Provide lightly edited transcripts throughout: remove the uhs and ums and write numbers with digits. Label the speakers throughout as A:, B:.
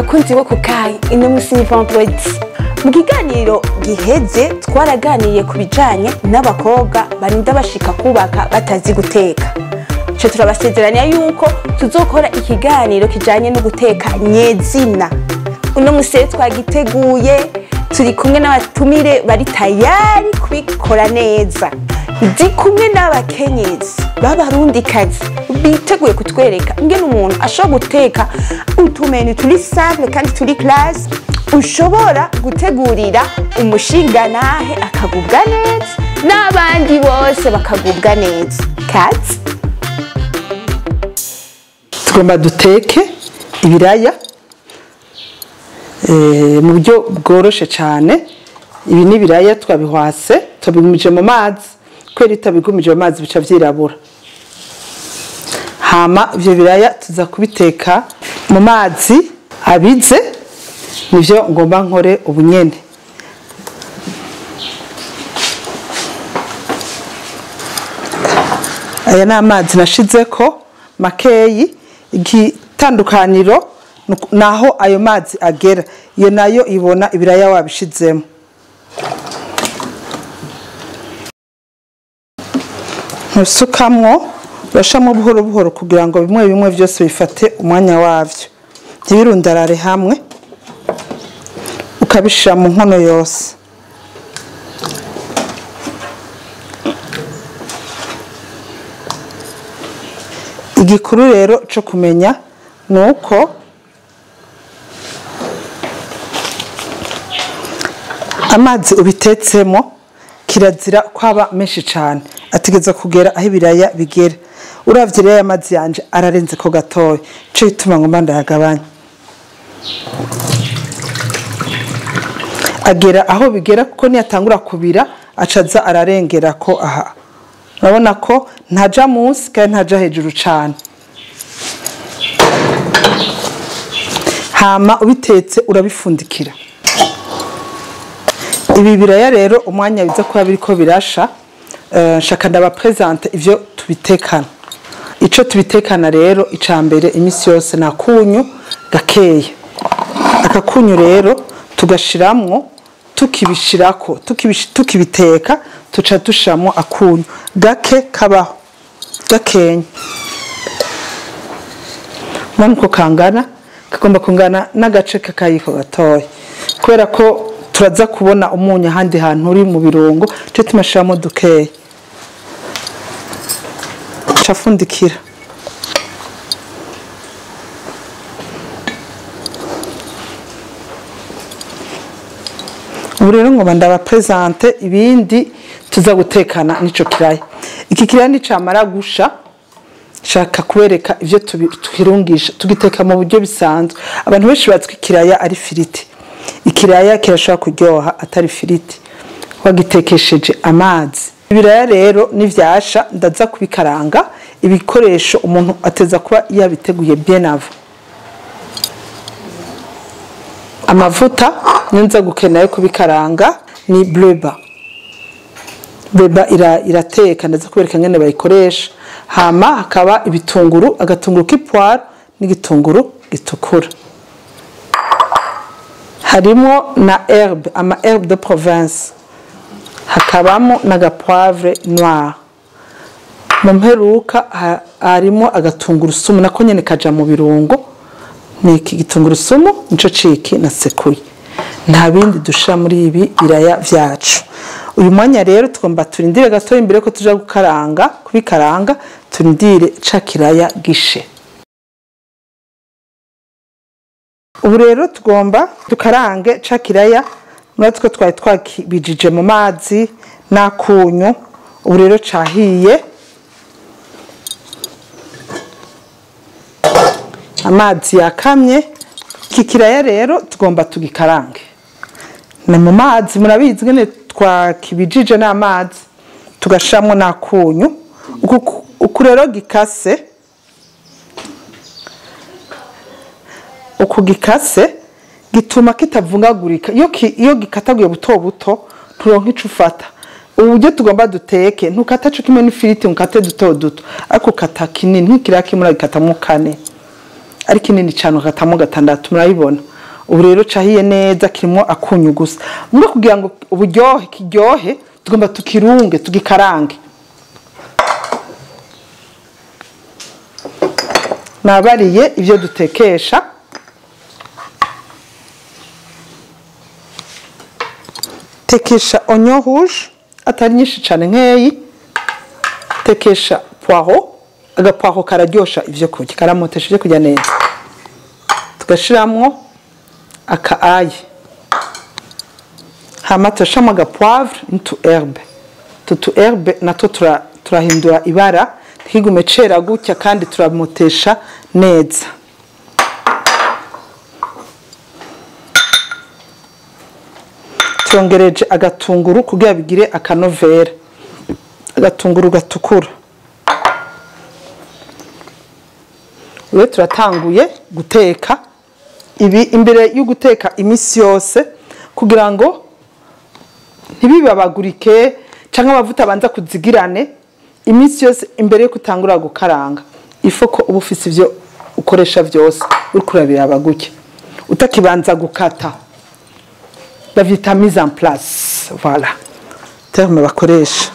A: Bakunzi bo kukayi, ino musi ni vendredi. Mu kiganiro giheze twaraganiye ku bijanye n'abakobwa barinda bashika kubaka batazi guteka. Ico turabasezeranya yuko tuzokora ikiganiro kijanye no guteka nyezina. Uno musi rero twagiteguye, turi kumwe n'abatumire bari tayari kubikora neza. Ndi kumwe n'abakenyezi b'abarundikazi biteguye kutwereka ingene umuntu ashobora guteka utumenu turi simple kandi turi classe, ushobora gutegurira umushingantahe akagubwa neza n'abandi bose bakagubwa neza. Katsi
B: tugomba duteke ibiraya mu buryo bworoshe cyane. Ibi ni ibiraya twabihwase, tubigumije mu mazi, kubera iyo utabigumije mu mazi bica vyirabura. Hama ivyo biraya tuza kubiteka mu mazi abize, nivyo ngomba nkore ubunyene. Aya ni amazi nashizeko makeyi, igitandukaniro naho ayo mazi agera, iyo nayo ibona ibiraya wabishizemo. Ntusukamwo, urashamwo buhoro buhoro kugira ngo bimwe bimwe vyose bifate umwanya wavyo, ntibirundarare hamwe, ukabishira mu nkono yose. Igikuru rero co kumenya nuko amazi ubitetsemo kirazira kwaba menshi cane, ategeza kugera aho ibiraya bigera. Uravye rero amazi yanje ararenze ko gatoya, ico gituma ngomba ndayagabanya. Agera aho bigera kuko niyatangura kubira acaza ararengera ko aha. Urabona ko ntaja munsi kandi ntaja hejuru cane. Hama ubitetse urabifundikira. Ibi biraya rero umwanya biza kuba biriko birasha, nshaka ndabapresente ivyo tubitekana. Ico tubitekana rero ica mbere imisi yose na kunyu gakeya. Aka kunyu rero tugashiramwo, tukibishirako, tukibiteka, tuca dushiramwo akunyu gake kabaho gakenya. Mwana uko kangana, kagomba kungana n'agace k'akayiko gatoya, kubera ko turaza kubona umunyu ahandi hantu uri mu birungo, cyo tumashiramo dukeya. Cafundikira. Ubu rero ngomba ndabapresente ibindi tuza gutekana n'ico kiraya. Iki kiraya nicamara gusha, nshaka kubereka ivyo tuhirungisha, tugiteka mu buryo bisanzwe. Abantu benshi bazi ko ikiraya ari firiti. Ikiraya kirashobora kuryoha atari firiti, wagitekesheje amazi. Ibiraya rero nivyasha ndaza kubikaranga, ibikoresho umuntu ateza kuba yabiteguye bien avant. Amavuta nza gukenera yo kubikaranga ni bleuba. Bleuba irateka, ndaza kubereka ngene bayikoresha. Hama hakaba ibitunguru, agatunguru k'ipoire n'igitunguru gitukura. Harimo na herbe, ama herbe de province. Hakabamo n'aga poivre noir. Mu mperuka harimo agatungurusumu nako nyene kaja mu birungo. Ni iki gitungurusumu nico ciki nasekuye. Nta bindi dushira muri ibi biraya vyacu. Uyu mwanya rero tugomba turindire gato imbere ko tuja gukaranga, kubikaranga, turindire ca kiraya gishe. Ubu rero tugomba dukarange ca kiraya, muratwo twari twakibijije mu mazi n'akunyu. Ubu rero cahiye, amazi yakamye. Iki kiraya rero tugomba tugikarange. Ni mu mazi, murabizi ngene twakibijije n'amazi, tugashiramwo n'akunyu. Uku rero gikase, uku gikase gituma kitavungagurika. Iyo gikataguye buto buto turonka ico ufata. Uburyo tugomba duteke, ntukata co kimwe n'ifiriti, ukate duto duto, ariko ukata kinini, nk'ikiraya kimwe uragikatamwo kane, ari kinini cyane ukatamwo gatandatu, murabibona. Ubu rero cahiye neza kirimo akunyu gusa. Muri kugira ngo uburyohe kiryohe tugomba tukirunge tugikarange. Nabariye ibyo dutekesha. Tekesha oignon rouge atari nyinshi cyane nkeyi. Tekesha poireau, aga poireau kararyosha ivyo kurya, karamotesha ivyo kurya neza. Tugashiramwo aka ail. Hama turashiramo aga poivre n'utu herbe. Utu herbe natwo turahindura ibara ntigigume cera gutya kandi turamotesha neza. Turongereje agatunguru kugira bigire akanovera, agatunguru gatukura. Ubu turatanguye guteka ibi. Imbere yo guteka imisi yose kugira ngo ntibibabagurike canke amavuta abanza kuzigirane, imisi yose imbere yo gutangura gukaranga ifo ko uba ufise ivyo ukoresha vyose uriko urabiraba gutya utakibanza gukata. Bavyita mise en place, voilà terme bakoresha.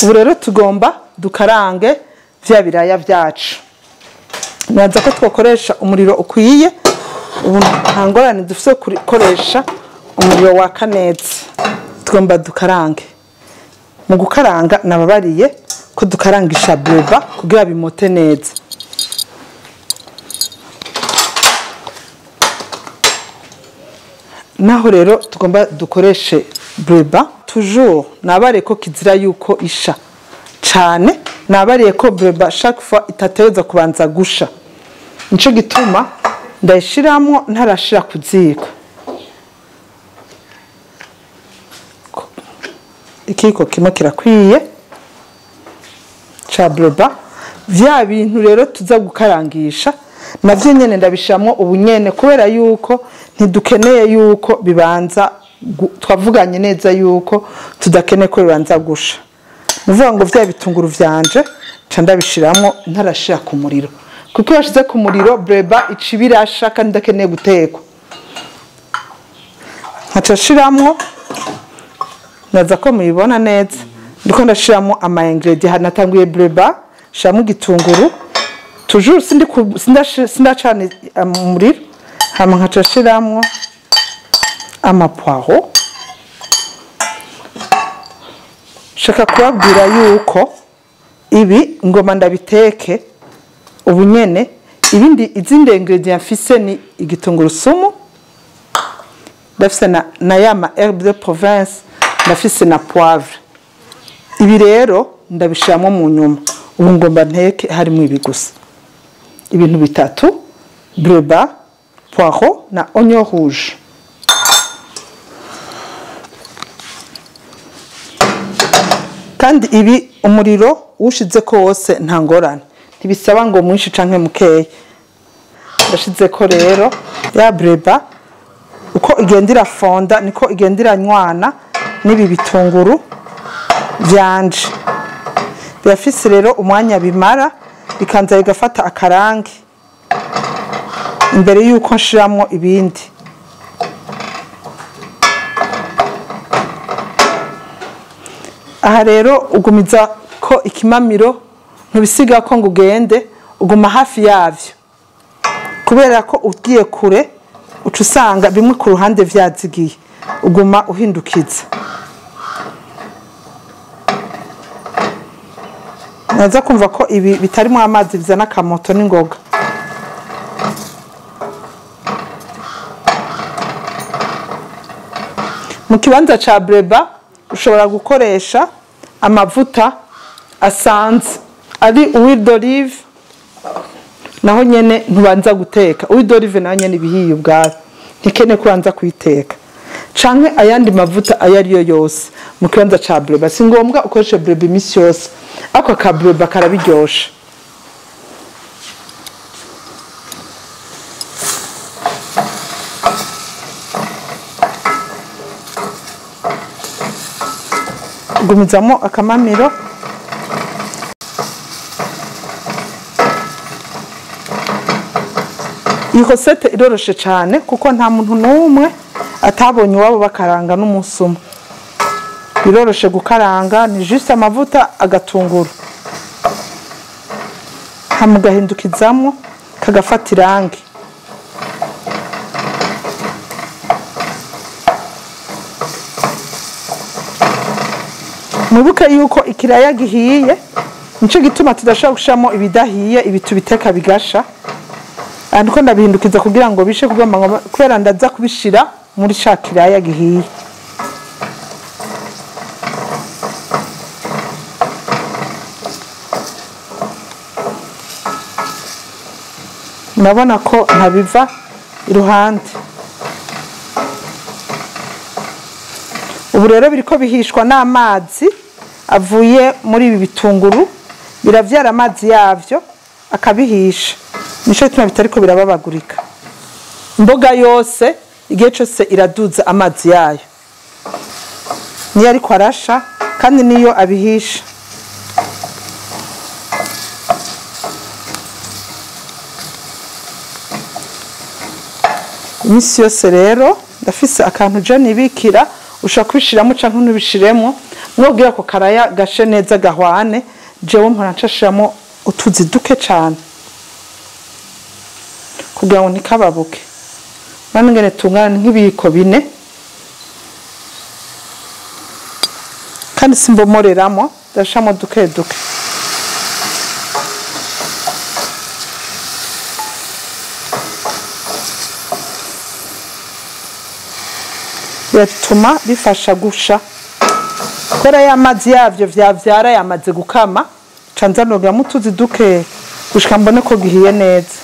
B: Ubu rero tugomba dukarange vya biraya vyacu. Naza ko twakoresha umuriro ukwiye, ubu nta ngorane dufise gukoresha umuriro waka neza. Tugomba dukarange. Mu gukaranga nababariye ko dukarangisha bleba kugira bimote neza. Naho rero tugomba dukoreshe bleba toujours nabariye ko kizira yuko isha cane, nabariye ko bleba chaque fois itatereza kubanza gusha. Nico gituma ndayishiramwo ntarashira ku ziko. Ikiko kimwe kirakwiye ca bleba. Vya bintu rero tuza gukarangisha navyo nyene ndabishiramwo ubunyene kubera yuko ntidukeneye yuko bibanza, twavuganye neza yuko tudakeneye ko bibanza gusha. Nuvuga ngo vya bitunguru vyanje ca ndabishiramwo ntarashira ku muriro, kuko iyo washize ku muriro bleba ica ibirasha kandi idakeneye gutekwa. Nkaca nshiramwo, naza ko muyibona neza, ndiko ndashiramwo ama ingredients. Natanguye bleba, shiramo igitunguru toujours sindacana umuriro, hama nkaca nshiramwo ama poireau. Shaka kubabwira yuko ibi ngoma ndabiteke ubunyene. Ibindi izindi ingredients mfise ni igitungurusumu, ndafise na yama herbe de province, ndafise na poivre. Ibi rero ndabishiramo mu nyuma. Ubu ngomba nteke harimo ibi gusa, ibintu bitatu: bleba, poireau na oignon rouge. Kandi ibi umuriro ushizeko wose nta ngorane, ntibisaba ngo mwinshi canke mukeya. Ndashizeko rero ya bleba, uko igenda irafonda niko igenda iranywana n'ibi bitunguru vyanje. Birafise rero umwanya bimara bikanza bigafata akarangi imbere yuko nshiramwo ibindi. Aha rero ugumiza ko ikimamiro, ntubisiga ko ngo ugende, uguma hafi yavyo, kubera ko ugiye kure uca usanga bimwe ku ruhande vyazigiye, uguma uhindukiza. Naza kumva ko ibi bitarimo amazi bizana akamoto n'ingoga. Mu kibanza ca bleba ushobora gukoresha amavuta asanzwe ari huile d'olive, naho nyene ntubanza guteka. Huile d'olive naho nyene ibihiye ubwayo, ntikene kubanza kuyiteka, canke ayandi mavuta ayo ariyo yose mu kibanza ca bleba. Si ngombwa ukoreshe bleba imisi yose, ariko aka bleba karabiryosha. Gumizamo akamamiro. Iyi recette iroroshe cyane kuko nta muntu n'umwe atabonye iwabo bakaranga n'umunsi umwe. Biroroshe gukaranga, ni juste amavuta agatunguru, hama ugahindukizamwo kagafata irangi. Mwibuke yuko ikiraya gihiye, nico gituma tudashobora gushiramo ibidahiye, ibi tubiteka bigasha. Ariko ndabihindukiza kugira ngo bishe, kubera ndaza kubishira muri ca kiraya gihiye. Murabona ko ntabiva iruhande. Ubu rero biriko bihishwa n'amazi avuye muri ibi bitunguru, biravyara amazi yavyo akabihisha, nico gituma bitariko birababagurika. Imboga yose igihe cose iraduza amazi yayo, niyo ariko arasha kandi niyo abihisha. Iminsi yose rero ndafise akantu je nibikira, ushobora kubishiramo canke ntubishiremo, mwobwira ko karaya gashe neza gahwane. Jewe mpora nshashiramo utuzi duke cane kugira ngo ntikababuke. None ngene tungana nk'ibiyiko 4, kandi simbomoreramo, ndashiramo duke duke. Biratuma bifasha gusha, kubera ya mazi yavyo vyavyara yamaze gukama, ca nza nongeramwo utuzi duke gushika mbone ko gihiye neza.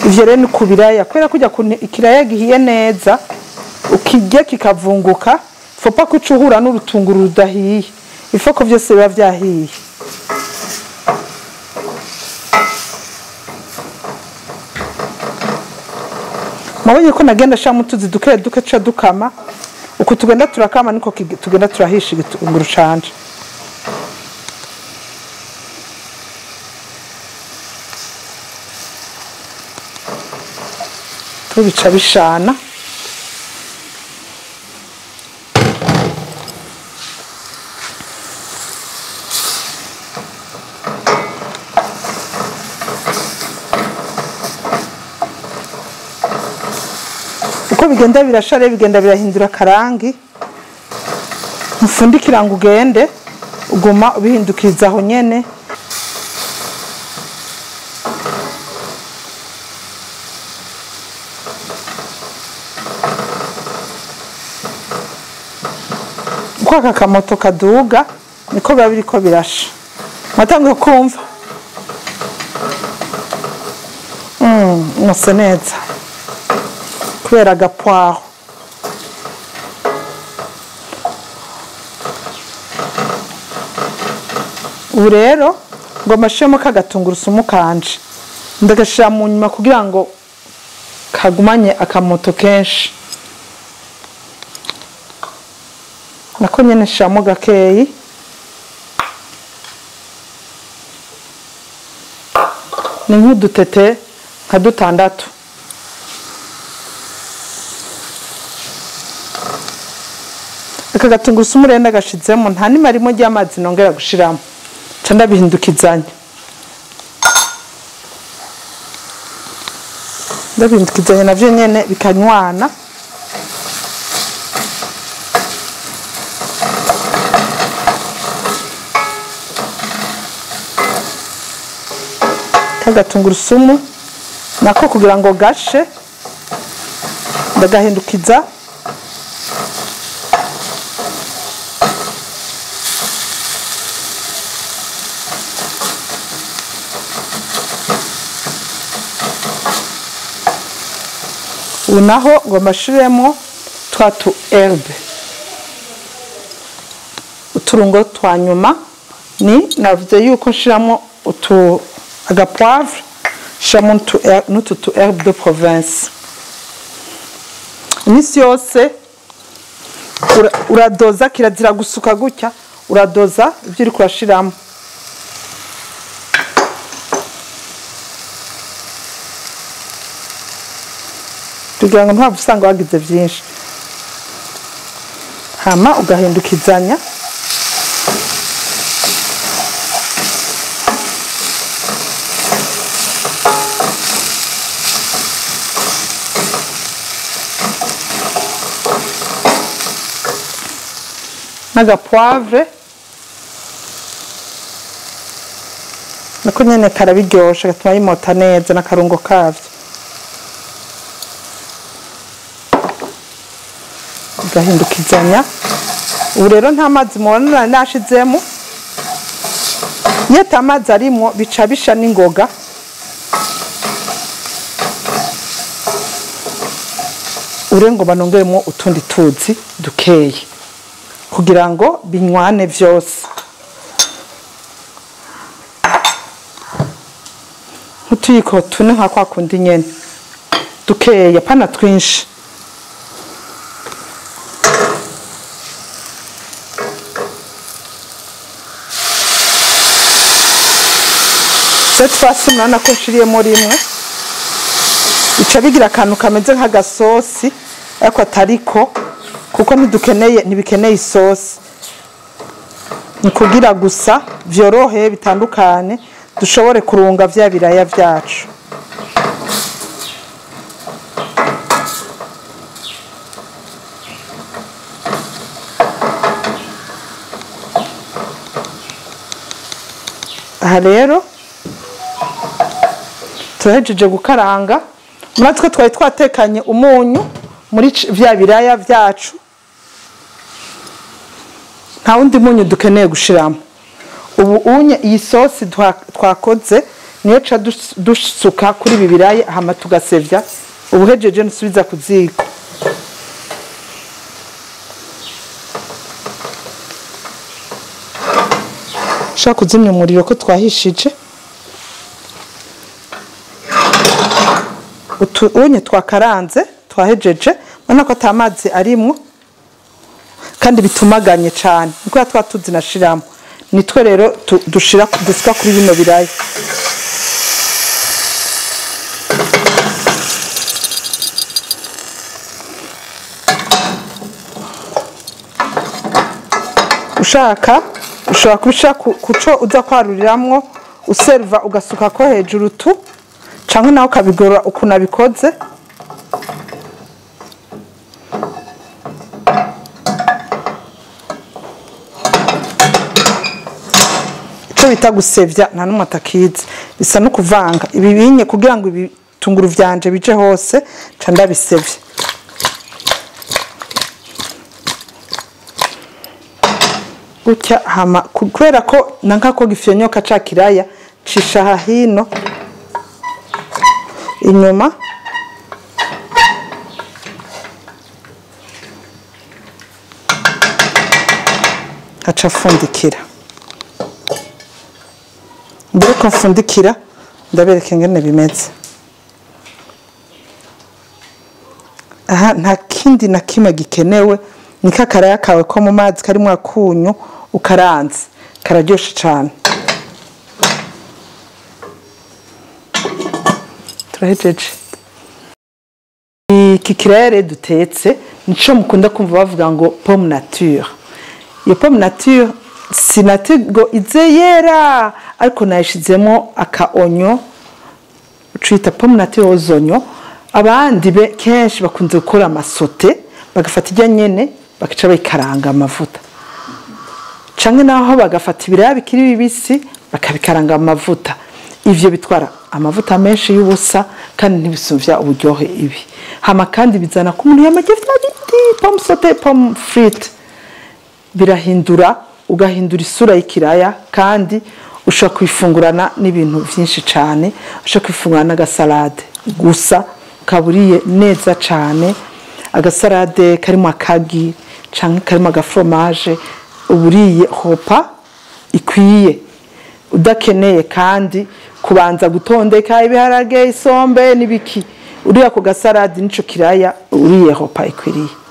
B: Ivyo rero ni ku biraya, kubera kurya kuntu ikiraya gihiye neza ukirya kikavunguka, faut pas ko uca uhura n'urutunguru rudahiye, il faut ko vyose biba vyahiye. Mabonye ko nagenda shira mu tuzi duke duke ca dukama, uko tugenda turakama niko tugenda turahisha igitunguru canje. Tubica bishana. Uko bigenda birashare bigenda birahindura akarangi. Mufundikira ngo ugende uguma ubihindukiza aho nyene. Uko aka kamoto kaduga niko biba biriko birasha. Mwatanguye kumva? Nose neza kubera agapwaro. Ubu rero ngo mashiremo kagatungurusumu kanje, ndagashira mu nyuma kugira ngo kagumanye akamoto kenshi. Nako nyene nshiramo gakeyi. Ni nk'udutete nka dutandatu. Aka gatungurusumu rero ndagashizemo, nta nima rimwe ry'amazi nongera gushiramo, nca ndabihindukizanya. Ndabihindukizanya navyo nyene bikanywana. Kagatungurusumu nako kugira ngo gashe ndagahindukiza. Ubu naho ngo mbashiremo twa tu herbe, uturungo twa nyuma. Ni navuze yuko nshiramo utu agapoivre, nshiramo n'utu tu herbe de province. Iminsi yose Uradoza, kirazira gusuka gutya, uradoza ibyo uri kurashiramo. Kugira ngo ntabwo usanga wagize byinshi. Hama ugahindukizanya. Naga poivre nako nyene karabiryosha, gatuma yimota neza n'akarungo kavyo. Gahindukizanya. Ubu rero nta mazi mubona nashizemo, iyo ata mazi arimwo bica bisha n'ingoga. Urengo banongeremo utundi tuzi dukeye kugira ngo binywane vyose. Utuyiko tune nka kwa kundi nyene dukeye, pana twinshi. Cette fois-ci murabona ko nshiriyemo rimwe, bica bigira akantu kameze nk'agasosi ariko atariko, kuko ntibikeneye isosi, ni kugira gusa vyorohe bitandukane, dushobore kurunga vya biraya vyacu. Aha rero turahejeje gukaranga. Natwe twari twatekanye umunyu muri vya biraya vyacu, nta wundi munyu dukeneye gushiramo. Ubu unye iyi sosi twakoze niyo ca dusuka kuri ibi biraya, hama tugasevya. Ubuhejeje nsubiza ku ziko. Shaka kuzimya umuriro ko twahishije. Unye twakaranze twahejeje, ubona ko ata mazi arimwo kandi bitumaganye cyane, niko twatuzi nashiramo. Nitwe rero dushira dusuka kuri bino biraya. Ushaka ushobora kubishira kuco uza kwaruriramwo, userva ugasuka ko hejuru tu, canke nawe ukabigorora ukuntu abikoze. Ico bita gusevya nta numwe atakizi, bisa no kuvanga ibi binye kugira ngo ibitunguru vyanje bije hose, ca ndabisevya. Gutya hama kubera ko nanka ko gifyonyoka ca kiraya, cisha hino inyuma. Aca fundikira. Mbere ko mfundikira ndabereka ingene bimeze. Aha nta kindi na kimwe gikenewe, ni kakaraya kawe ko mu mazi karimo akunyu ukaranze, kararyoshe cane. Turahejeje. Iki kirere dutetse nico mukunda kumva bavuga ngo pomme nature. Iyo pomme nature si nature ngo ize yera, ariko nayishizemo aka onyo, ucita pomme nature aux oignons. Abandi be kenshi bakunze gukora amasote, bagafata ijya nyene bakaca bayikaranga amavuta, canke naho bagafata ibiraya bikiri bibisi bakabikaranga amavuta. Ivyo bitwara amavuta menshi y'ubusa kandi ntibisumvya uburyohe ibi. Hama kandi bizana ku muntu yamaje vya biti, pomme sauté, pomme frite, birahindura, ugahindura isura y'ikiraya, kandi ushobora kwifungurana n'ibintu vyinshi cane. Ushobora kwifungurana n'agasalade gusa kaburiye neza cane, agasalade karimo akagi canke karimo agafromage, uburiye hopa ikwiye, udakeneye kandi kubanza gutondeka ibiharage, isombe n'ibiki. Uriya ku gasalade nico kiraya uriye hopa ikwiriye.